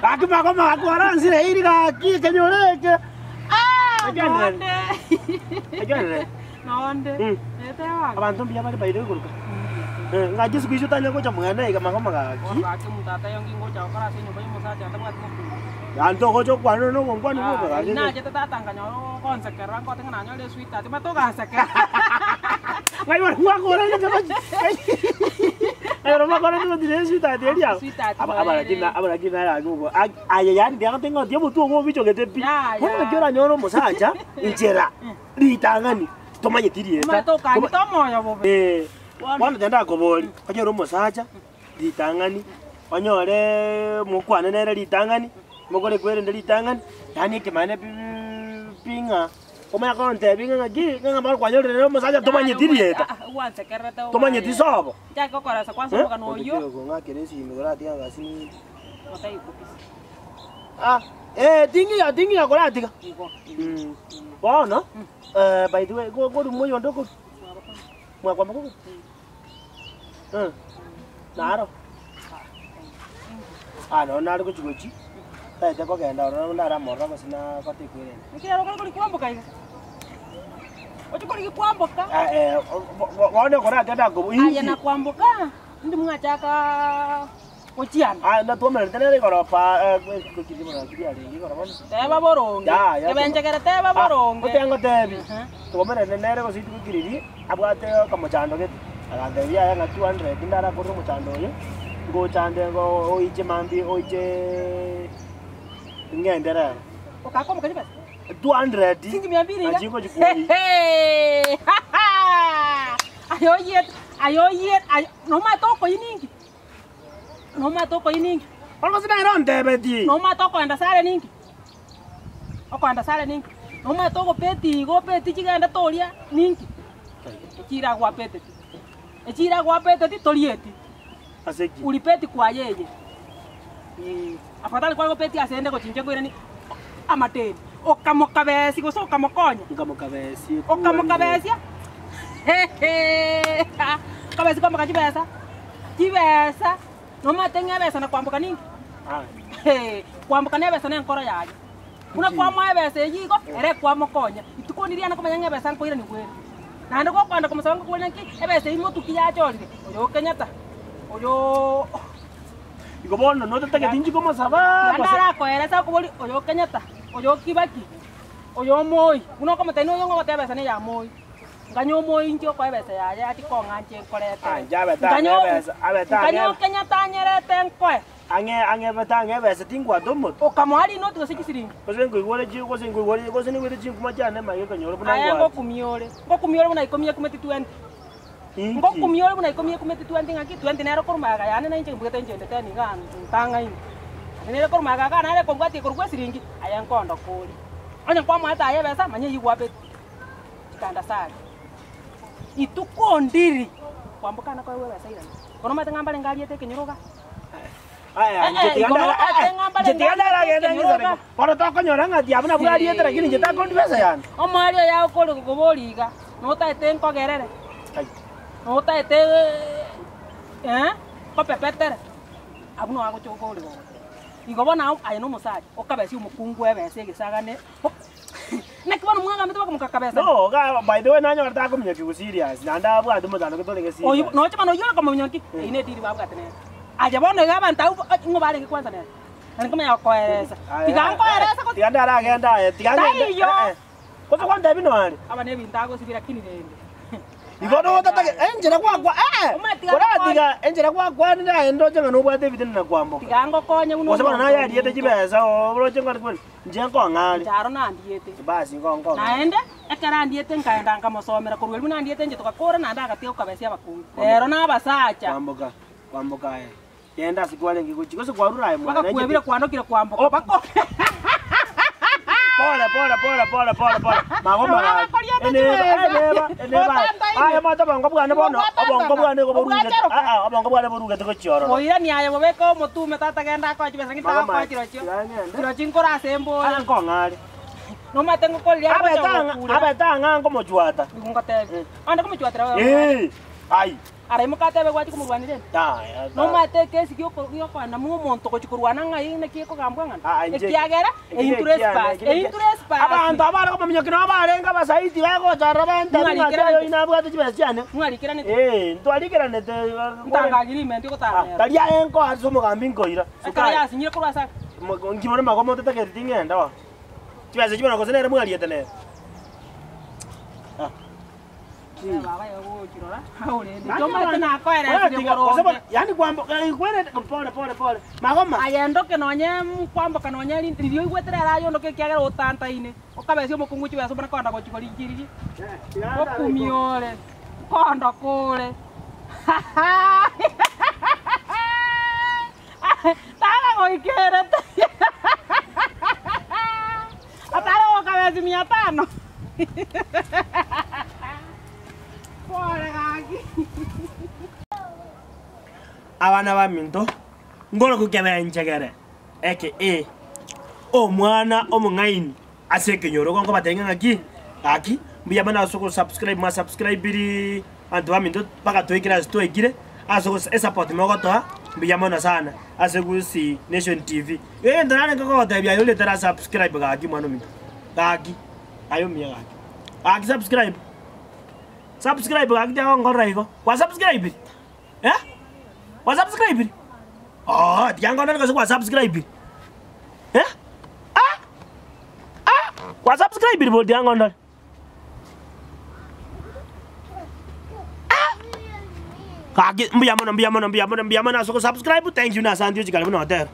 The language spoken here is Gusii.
Gaki magoma kwaransire eiri gaki ekenyoro eke. Egenderere. Nonde. Egenderere. Nonde. Mm. Eteba. Abanto mbuya bare by the way koruka. Eh, ng'aki siku icio tanya gocha mwene iga magoma gaki. Bono gaki omonto ataiyo nki ngocha gokora ase enyomba ya omosacha atabwati mokungu. Gaki togocha okwana na ogonkwania bobe gaki. Nachete tata nkanyora ogonsekerera nkote ng'a nanyore esweetheart mate ogansekerera. Ng'ai barabwo bakorete gochi Ng'ai barabwo bakorete gochi na esweetheart eria abwo. Sweetheart Aba noyo aba lakini ere. aba lakini naye gaki ogo ak aye yaani ndiagote ng'a otie omotwe ogo obichogete pi. Yaya. Bono naki oranyore omosacha inchera ritang'ani tomanyeti rieta. Omanyete okang'ita omoyo bobe. Eh, Bono. bono tenda nakoboria, onyore omosacha ritang'ani, onyoreeee mokwane nere ritang'ani, mokore kwerende ritang'ani, yaani ekemanyererio pi pi ng'a omanye kontebia ng'a ng'aki, ng'a bono kwanyorire nere omosacha tomanyeti rieta, Gwansekererete tomanyeti sobo. Nchake gokoresa kwansa omogano oyio. Kong'akera esimi koratiga ng'a sini. Gotaiyo kabisa. Ah, eh tingiya tingiya koratiga. Igo. Bono, by the way, ko korwa moyonde okorwa? Mwakwama korwa? Eh, naro. Ah, nonye nare gochi gochi, taete kogenda ororo ndaramorora gose nagote ekwerende. Ekiagera okore kori kwamboka iga. Oche korigia kwamboka. Ah, eh, bono okoratenda akobo Aye inki? na kwamboka, indi mwachaka gochiana. Ah, natwomerete nere igoro pa eh, gochi riboraki riarenge igoro bono. Teba boronge. Ya, ya. Ebenchegere teba boronge. Gote ngotebi. Aha. Twomerete nere gose rituko riria, abwate okomochando gete. Agantebia yaya ng'a 200 ndarakorere omochando oyo, ngochande ngo oiche mambia oicheeee ng'ende rero. Okaaka omokani besa? 200 Shilingi mia mbili iga? nachi ngochi kuoyia. Aye oyiete, aye oyiete, aye nomanyete okoyia ninki? Nomanyete okoyia ninki? Bono gose nere ontebetie. Nomanyete okoenda sare ninki? Okoenda sare ninki? Nomanyete ogopeti iga opeti chigende toria ninki? Echira gwapeteti, echira gwapeteti torieti, Ase ki? uripeti kwa yeye. Eh, afadhali kware gopeti ase ende gochincha nkoirani amateni, okamokabesi gose okamokonya, Nkamokabesie. okamokabesia kabesi kwamboka chibesa, chibesa, nomanyete ng'a ebesa na kwamboka ninki? Ah. Kwamboka na ebesa na enkoro yaye. Buna kwamoa ebesa eyio igo, ere kwamokonya. Rituko riria nakomanya ng'a ebesa nkoiranigwa ere. Naende gokoenda komosaba ngokwana nki, ebesa eyio motuki yachorire, oyo o Kenyatta, oyo Igo bono notatageti inche komosaba Naende gose. arakoeresa okoboria oyo o Kenyatta, oyo o Kibaki, oyo o Moi, buna okomotebia noyo ng'a ogoteba ebesa neya Moi. Nganya Omoi inche okoa ebesa yaye ache kong'a inche nkoretere. Anche abete ang'e Nganya ebesa, abete ang'e nganya o Kenyatta anyerete nkoe. Ang'e ang'ebete ang'e ebesa tingwata omotwe. Okamoa rinoti gose chisiringi. Gose nkoigwere chi gose nkoigwere gose nigwete chinkuma chiane maiga ekonyora buna Aye ngwati. ngokumia ore, ngokumia ore buna ikomi ekumeti twenty. Inki? Ngokumia ore buna ikomi ekumeti twenty ng'aki twenty nere korwa magega yane na inche mbwete inche inde ten igaa ntang'aini. Naende nere korwa magega igaa nere ekobwatia korwa esiringi, aye nkondoka ore. Onye kwamoete aye ebesa, manya eywo gwabete chikandasari. Ituko ndiri, kwamboka nakoegwa ebesa irane. Bono omanyete ng'a mbarenge ariete ekenyoro igaa. Aya, inche tiga ndara- eh, eh, inche tiga ndaragende ng'isare igo. Bono tokonyora ng'a tiabwo nabwo ariete lakini inche takondi besa yane. Omwari oyo agokore gokoboria iga, notaete nkogerere, Ai. notaete eh, nkopepetere, abwo noo agocha gokoria igo. Igo bono ao aye na omosacha, okabesia omokungu ebesa egesagane, naki bono mwagambete bakamokakabesani. No, iga by the way nanyorete akominyokia go serious, naende abwate omotandoko torenge Oyio serious. noche bono oyio ore komominyokia, eyio ne ediri babwate nere. Aye bono iga abanto abwo ng'o barenge kwansa nere? Nari nkomanya gokoeresa. Tiga nkoerese gose Tiga ndaragende aye, tiga ngende. Taiyo. Eh, eh. Gose kwantebia noare? Aba nebinto agosibia lakini rende. Igo nogotatake enchera gwakwa eh! Omanyete tiga Koratiga enchera gwakwanire aye ndoche ng'a nobwate ebitina na kwamboka. Tiga ngokonye buna Gose bono omonto naye ariete ominto. chibesa oroche ng'a kwani inche nkong'are. Inche aro nandiete. Basi nko nkong'are. Naende, ekero andiete nkaenda nkamosomera korwa erio buna andiete inche togakora naende agatiga gokabesia abakungu. Rero nabasacha. Kwamboka, kwamboka aye. Genda ase kwarenge gochia, gose kwarure aye mwane. Bagakwebire kwanokire kwamboka Oh. bako. Pole pole pole pole pole pole. Mago Nabo maga. bakoriete Eneba chibesa. eneba eneba. Otantaine. Aye moto obongo bwane bono, obongo bwane igo borugete. Obwacheroka. Ah ah, obongo bwane borugete gochia ororo. Oirani aye bobeke omotume tata genda akoe chibesa Mago ng'itagokoa maga. chirochio. Tiga ng'ende. Chirochio nkore ase embori. Aya nkong'are. Nomanyete ngokoria Abete ang'a abete ang'a nkomochwata. Nigo ngotebia. Onde komochwatera wewe. Eh. Ai. Araimoka atebe gwachia komorwania rende? Yaya, ta- Nomanyete ekesi gioko giokoenda mwa omonto gochia korwana ng'ai naki ekogambwa ng'ana? Ah, inche- Ekiagera, ekio einto nekiane, trespass, ekio nekia- einto trespass. Abanto abare komominyokia nabo barenge abasaiti bagocha ororo bantebie ng'a Mwarikera aye nte. oyio nabwate chibesa chiane. Mwarikeranete? Eh, ntwarikeranete Ntanga agreement ogotara Ah, nero. tari aye nkoa ase omogambi nkoira. Ekero Sukari. yasinyire korwa ase aya. Mo- Nkibone magomo otatagete ting'enda oo. Chibesa chibona gose nere mwariete nere. Ah. Baba igo gochirora aorende. Tomanyete nakoeresire boronge. Yaani kwambo kwerete pole pole pole. Magoma. Aye ndoke nonye kwamboka nonye riria oigwete rero aye ondoke ekiagera otantaine. Okabesia omokungu chibesa omanye kogenda gochia korigia riria. Okumia ore, nkondoka ore. Tara goikerete. Atare gokabesi mia tano. Pore gaki. Abana baminto, nkore kokebenchegere eke ee, omwana omong'aini ase ekenyoro igo nkobatebia ng'a ng'aki, gaki mbuya mono ase ogosubscribe mwasubscribiri abanto baminto mpaka twaikire ase twaikire, ase ogosa esupport mogotoa mbuya mono sana ase Gusii Nation TV. Egento narenge kogotebia aye ore tara subscribe gaki mwana ominto, gaki aye omuya gaki, gaki subscribe, subscribe gaki tiagonkorera igo, kwa subscribiri? Eh? Kwa subscribiri? Oo, tiga nkonore gose kwa subscribiri. Eh? Ah! Ah! Kwa subscribiri bori tiga nkondore. Ah! Gaki mbuya mono mbuya mono mbuya mono mbuya mono ase ogosubscribe, thank you na asante ochikare buna oteba.